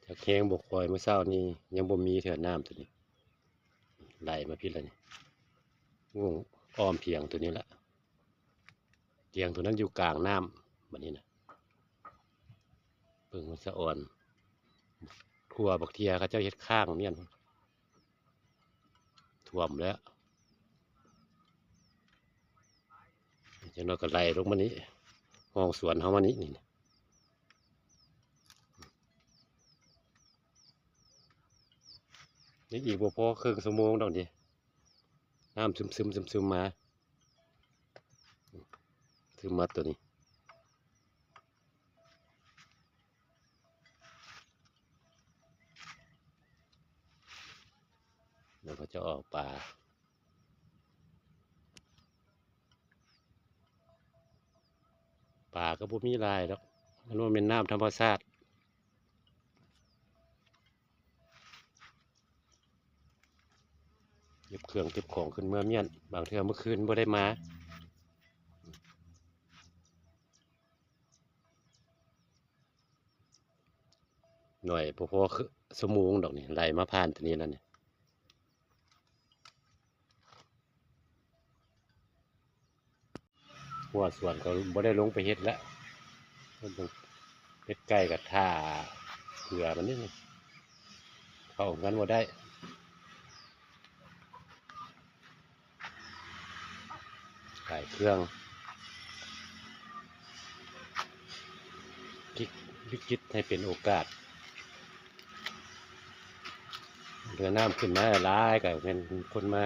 ຈັກແຮງບໍ່ຄ່ອຍ ມື້ເຊົ້ານີ້ຍັງບໍ່ມີເທື່ອນ້ຳໂຕນີ້ ໄຫຼມາພີ້ລະນີ້ ວງອ້ອມຖຽງໂຕນີ້ລະ ຖຽງໂຕນັ້ນຢູ່ກາງນ້ຳ ບັດນີ້ນະ ເບິ່ງມັນສະອອນ ຂົວບັກເທື່ອເຂົາເຈົ້າເຮັດຄ້າງມຽນ ຖ້ວມແລ້ວ ຈັກໜ້ອຍກໍໄຫຼລົງມານີ້ ຮ່ອງສວນເຮົາມານີ້ ນີ້ ຍັງອີກບໍ່ພໍເຄິ່ງຊົ່ວໂມງດອກນີ້ ນ້ຳຊຶມໆ ຊຶມໆ ມາ ຊຶມມາໂຕນີ້ ແລ້ວເຂົາຈະອອກປາ ປາກໍບໍ່ມີຫຼາຍດອກ ມັນບໍ່ແມ່ນນ້ຳທຳມະຊາດ ເກັບເຄື່ອງເກັບຂອງຂຶ້ນເມືອມ້ຽນ ບາງເທື່ອມື້ຄືນບໍ່ໄດ້ມາ ໜ້ອຍບໍ່ພໍເຄິ່ງຊົ່ວໂມງດອກນີ້ ໄຫຼມາຜ່ານໂຕນີ້ແລ້ວນີ້ ຫົວສວນກໍບໍ່ໄດ້ລົງໄປເຮັດແລ້ວ ເຮັດໄກ່ກໍຖ້າເຜື່ອມັນນີ້ ເຂົ້າກັນບໍ່ໄດ້ ຂາຍເຄື່ອງ ພລິກວິກິດໃຫ້ເປັນໂອກາດ ເຮືອນ້ຳຂຶ້ນມາຫຼາຍກໍແມ່ນຄົນມາ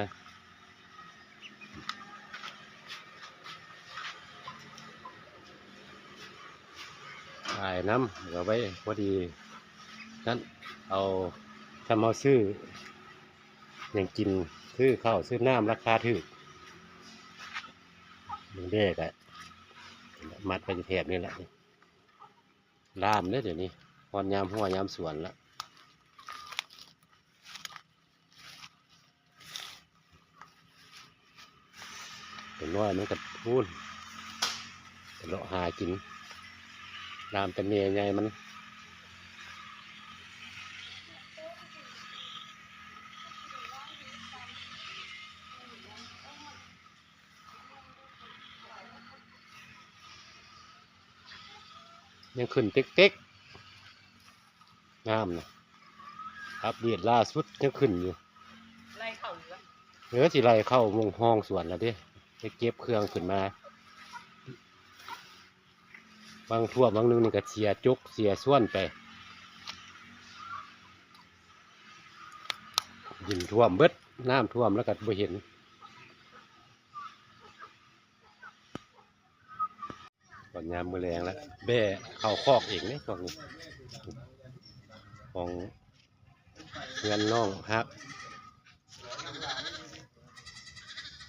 ຂາຍນຳ ເອົາໄວ້ພໍດີນັ້ນ ເອົາ ທຳເອົາຊື້ຫຍັງກິນ ຊື້ເຂົ້າຊື້ນ້ຳລາຄາຖືກ ແບກະມັດໄປແຖບນີ້ແຫຼະ ລາມເດ້ດຽວນີ້ ຮອດຍາມຮົ້ວຍາມສວນລະ. ຕົວນ້ອຍມັນກໍພຸ້ນ ໄປເລາະຫາກິນ ລາມແຕ່ແມ່ໃຫຍ່ມັນ. ຍັງຂຶ້ນເຕັກໆ ງາມນະ ອັບເດດລ່າສຸດຍັງຂຶ້ນຢູ່ ໄລ່ເຂົ້າຢູ່ ເອີ ຊິໄລ່ເຂົ້າວງຮ່ອງສວນແລ້ວເດ້ ໄປເກັບເຄື່ອງຂຶ້ນມາ ບາງຖ້ວມບາງໜຶ່ງນີ້ກໍເສຍຈົກເສຍສ່ວນໄປ ດິນຖ້ວມເບິດ ນ້ຳຖ້ວມແລ້ວກໍບໍ່ເຫັນ. ຕອນຍາມມື້ແລງແລ້ວ ແບ້ເຂົ້າຄອກເອງເດ້ພວກນີ້ ຂອງເຮືອນນ້ອງຮັກ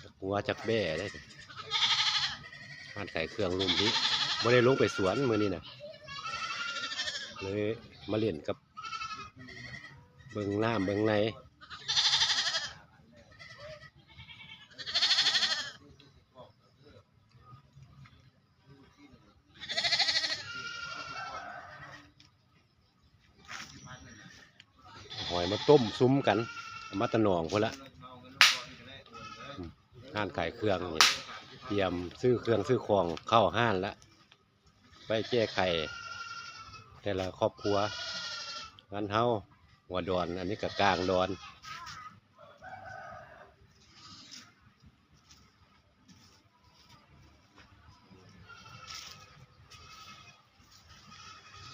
ຈັກງົວຈັກແບ້ເດ້ ຮ້ານຂາຍເຄື່ອງລຸ່ມພີ້ ບໍ່ໄດ້ລົງໄປສວນມື້ນີ້ນະ ເລີຍມາຫຼິ້ນກັບ ເບິ່ງນ້ຳເບິ່ງໃນ. ຫອຍມາຕົ້ມຊຸມກັນ ເອົາມາແຕ່ໜອງພຸ້ນລະ ອືມ ຮ້ານຂາຍເຄື່ອງນີ້ ຕຽມຊື້ເຄື່ອງຊື້ຂອງເຂົ້າຮ້ານລະ ໄວ້ແກ້ໄຂແຕ່ລະຄອບຄົວ ງານເຮົາຫົວດອນ ອັນນີ້ກໍກາງດອນ.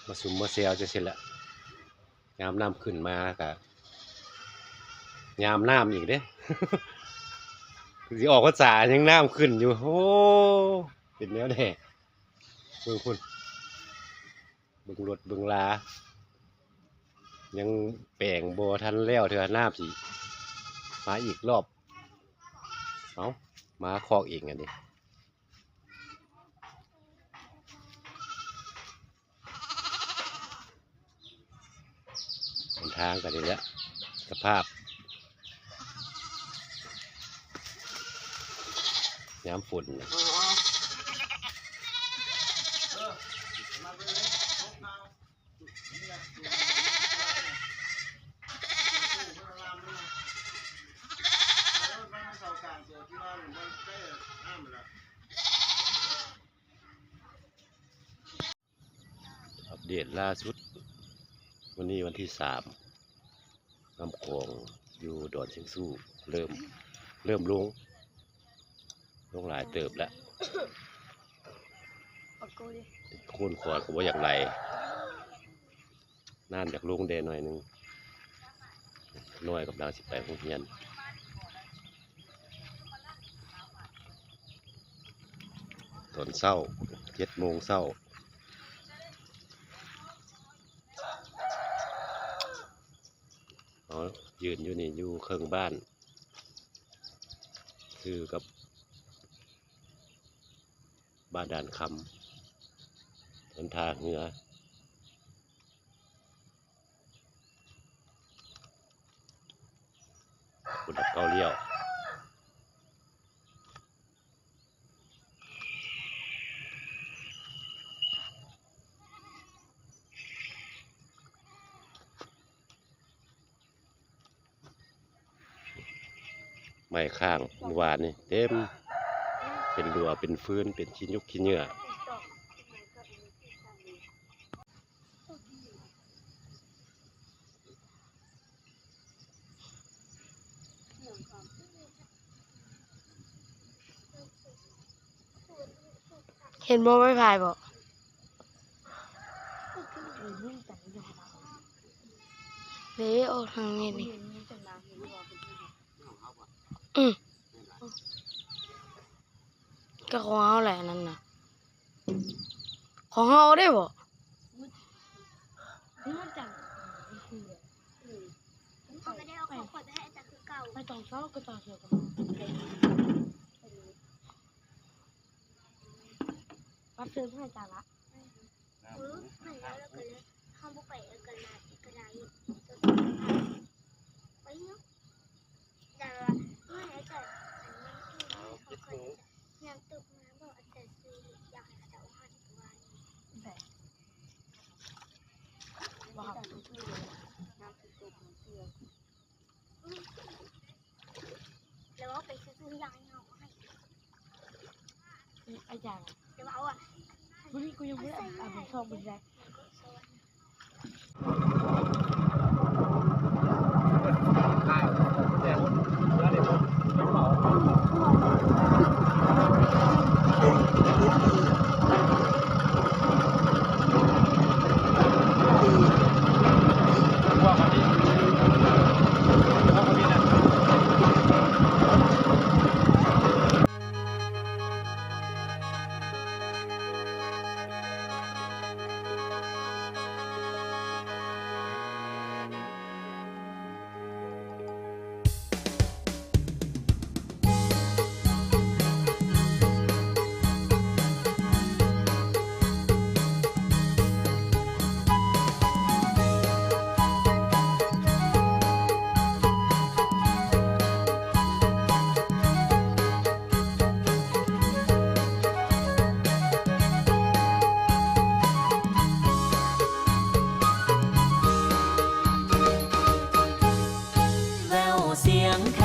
ມາຊຸມມາແຊວຈັ່ງຊີ້ແຫຼະ ຍາມນ້ຳຂຶ້ນມາກະ ຍາມນ້ຳອີກເດ້ ຊິອອກພັນສາຍັງນ້ຳຂຶ້ນຢູ່ ໂອ້ ເປັນແນວໃດ ເບິ່ງພຸ້ນ ເບິ່ງລົດເບິ່ງລາ ຍັງແປງບໍ່ທັນແລ້ວເທື່ອ ນ້ຳຊິມາອີກລອບ ເອົ້າ ມາຄອກເອງອັນນີ້ ຫົນທາງກໍນີ້ແຫຼະ ສະພາບຍາມຝົນນະ. ເດດລ່າສຸດ ມື້ນີ້ວັນທີສາມ ນ້ຳຂອງຢູ່ດອນຊຽງຊູເລີ່ມ ເລີ່ມລົງ ລົງຫຼາຍເຕີບແລ້ວ. ໂຄນຂອນກໍບໍ່ຢາກໄຫຼ ນ້ຳຢາກລົງແດ່ໜ້ອຍໜຶ່ງ. ນ້ອຍກຳລັງຊິໄປໂຮງຮຽນ ຕອນເຊົ້າ ເຈັດໂມງເຊົ້າ. ເຮົາຢືນຢູ່ນີ້ ຢູ່ເຄິ່ງບ້ານ ຊື່ກັບບ້ານດ່ານຄຳ ເປັນທ່າເຮືອ. ພຸ້ນລະ ເກົ້າລ້ຽວ. ໄມ້ຄ້າງມື້ວານນີ້ເຕັມ ເປັນຫຼວເປັນຟືນ ເປັນຂີ້ຍຸກຂີ້ເຫຍື້ອ. ເຫັນບໍ່ໄມ້ພາຍບໍ່? ເດ້ ອອກທາງນີ້ນີ້. ອືມ ກໍຂອງເຮົາແຫຼະອັນນັ້ນນະ ຂອງເຮົາເດ້ບໍ່? ເຂົາກໍໄດ້ເອົາຂອງຂ້ອຍໄປໃຫ້ອາຈານຄືເກົ່າ ໄປຕອນເຊົ້າກໍຕອນເຊົ້າກໍມາ ປັດເຊີນໃຫ້ອາຈານລະ. ເອີ ໄປແລ້ວ ແລ້ວກໍເລີຍ ເຮົາບໍ່ໄປ ແລ້ວກໍລາອີກກໍໄດ້ ໄປເນາະ. ແຕ່ວ່າເມື່ອໃດກໍ ເອົາ ເຈັດໂມງ ຍາມຕົກມາ ບອກອາຈານຊື້ຢາໃຫ້ເຂົາເຈົ້າ ເຮົາຊິບໍ່ວ່າຫຍັງ ແບບ ບໍ່ ນ້ຳຊິຕົກເທື່ອ. ແລ້ວເອົາໄປຊື້ຢາໃຫ້ເຮົາ ໃຫ້ ອາຈານ ແຕ່ວ່າເອົາ ມື້ນີ້ກູຍັງບໍ່ໄດ້ເອົາໄປສອບເບິ່ງໄດ້. ແວວສຽງແຄ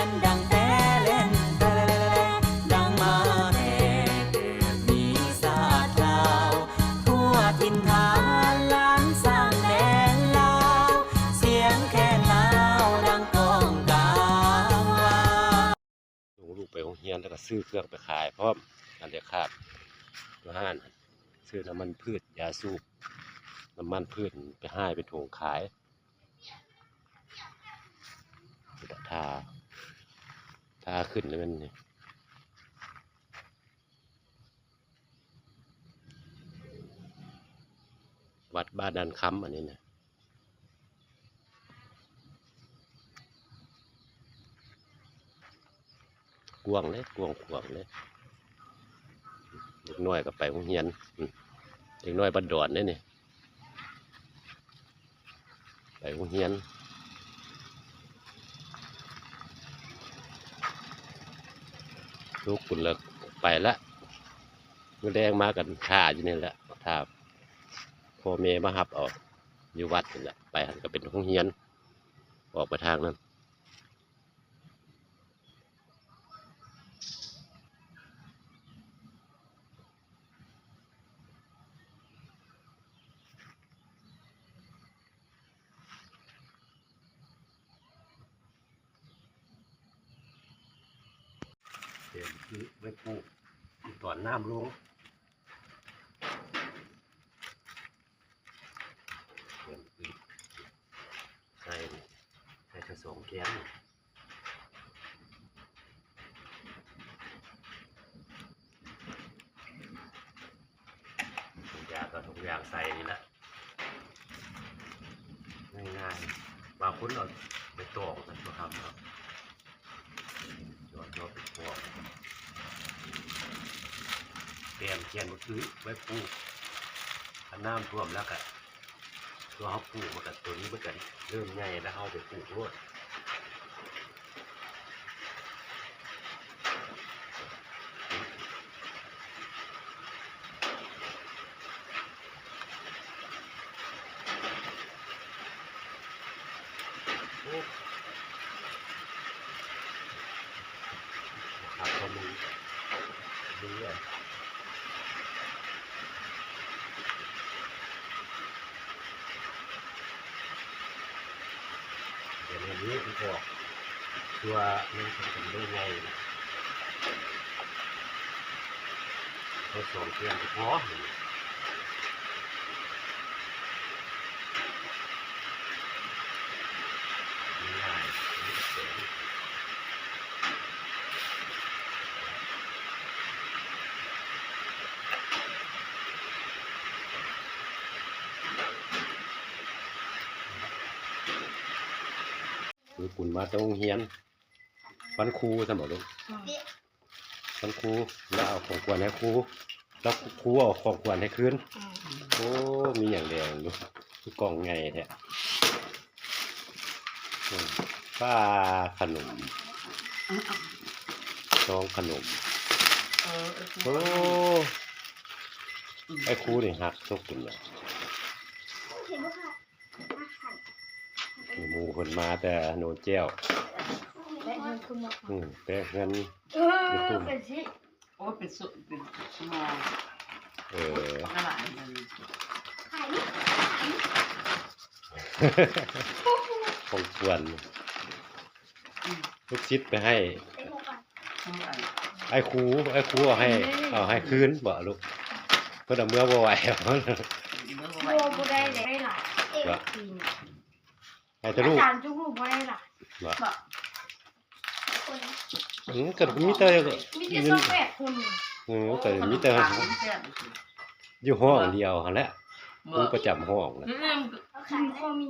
ນດັງແຕ່ແລນ ດັງມາແຕ່ເກີດມີຊາດລາວ ທົ່ວຖິ່ນຖານລ້ານຊ້າງແດນລາວ ສຽງແຄນລາວດັງກ້ອງກາງວາ. ສົ່ງລູກໄປໂຮງຮຽນ ແລ້ວກໍຊື້ເຄື່ອງໄປຂາຍພ້ອມ ອັນເດຍຂາດຢູ່ຮ້ານ ຊື້ນ້ຳມັນພືດ ຢາສູບ ນ້ຳມັນພືດໄປຮ້າຍເປັນຖົງຂາຍ. ຖ້າ ຖ້າຂຶ້ນແລ້ວແມ່ນນີ້ ວັດບ້ານດ່ານຄຳ ອັນນີ້ນະ. ກວ້າງເດ້ ກວ້າງຂວາງເດ້. ເດັກນ້ອຍກໍໄປໂຮງຮຽນ ອືມ ເດັກນ້ອຍບ້ານດອນເດ້ນີ້ ໄປໂຮງຮຽນ. ລຸກພຸ້ນລະໄປລະ ມື້ແລງມາກໍຖ້າຢູ່ນີ້ແຫຼະ ຖ້າພໍ່ແມ່ມາຮັບເອົາຢູ່ວັດນີ້ແຫຼະ. ໄປຫັ້ນກໍເປັນໂຮງຮຽນ ອອກໄປທາງນັ້ນ. ຄືໄວ້ປູກຕອນນ້ຳລົງ ໃສ່ ໃສ່ທັງສອງແກນ ທຸກຢ່າງກໍທຸກຢ່າງໃສ່ນີ້ແຫຼະ ງ່າຍໆ ບາງຄົນເອົາໃບຕອງ ເອົາຫຳເນາະ ຈອດເນາະ ເປັນພວງ ແປມຂຽນບໍ່ຖືກ ໄວ້ປູກ ຄັນນ້ຳຖ້ວມແລ້ວກະ ຕົວເຮົາປູກມັນກະ ຕົວນີ້ມັນກະເລີ່ມໃຫຍ່ແລ້ວ ເຮົາໄປປູກໂລດ. ໂອ້ ຂາດຄວາມຮູ້ ຮູ້ແຫຼະ. ດຽວນີ້ມັນອອກ ຄືວ່າມັນເປັນໄດ້ໄວນະ ເອົາສອງເທື່ອກໍພໍ ງ່າຍ. ເອີ ປຸນມາແຕ່ໂຮງຮຽນ ວັນຄູຊັ້ນບໍລູກ? ອືມ ວັນຄູ ແລ້ວເອົາຂອງຂວັນໃຫ້ຄູ ແລ້ວຄູເອົາຂອງຂວັນໃຫ້ຄືນ. ອືມ ໂອ້ ມີຫຍັງແດ່ລູກ ຄືກ່ອງໃຫຍ່ແທ້. ອືມ ປ້າ ຂະໜົມ ຊອງຂະໜົມ. ເອີ ເອີ ໂອ້ ອືມ ອ້າຍຄູນີ້ຮັກຕົກເປັນຫຍັງ? ໝູ່ເພິ່ນມາແຕ່ໂນນແຈ້ວ ແປະເຮືອນ ອືມ ແປະເຮືອນ ເອີ ເປັນຊິ ໂອ້ ເປັນສຸ ເປັນຊຸມໂມງ. ເອີ ບັກຫຼາຍເລີຍ ຂອງຂວັນ ອືມ ລູກສິດໄປໃຫ້ ຂອງອ້າຍ ອ້າຍຄູ ອ້າຍຄູເອົາໃຫ້ ເອົາໃຫ້ຄືນບໍລູກ? ເພິ່ນເອົາເມືອບໍ່ໄຫວ ເມືອບໍ່ໄຫວ ບໍ່ ບໍ່ໄດ້ ໄດ້ຫຼາຍ ເອີ ປີນີ້ ໃຫ້ແຕ່ລູກ ອາຈານຈຸລູກບໍ່ໄດ້ຫຼາຍ ບໍ່ ບໍ່ ອືມ ກໍມີແຕ່ ມີແຕ່ຊາວແປດຄົນ. ເອີ ກໍມີແຕ່ຢູ່ຫ້ອງດຽວຫັ້ນແຫຼະ ບໍ່ ຄູປະຈຳຫ້ອງນະ. ອືມ ອືມ ພໍມີ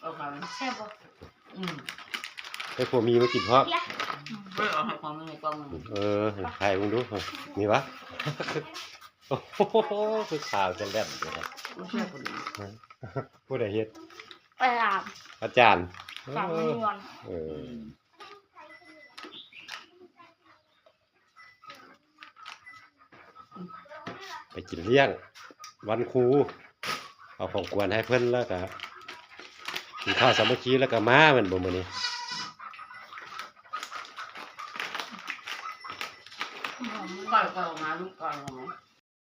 ເອົາໄປ ແຊບບໍ່? ອືມ ໃຫ້ຜົວມີມາກິນພ້ອມ. ເອີ ເອົາໃຫ້ຜົວມີກ່ອງໜຶ່ງ. ເອີ ໃຫ້ເບິ່ງດູ ມີວະ? ໂອ້ໂຫ ຄືຂາວຈະແຫຼມເດ. ບໍ່ແຊບພໍດີ. ຜູ້ໃດເຮັດ? ອາຈານ ອາຈານ. ເອີ ອືມ ໄປກິນລ້ຽງວັນຄູ ເອົາຂອງຂວັນໃຫ້ເພິ່ນ ແລ້ວກະກິນເຂົ້າສາມັກຄີ ແລ້ວກະມາແມ່ນບໍ່ມື້ນີ້?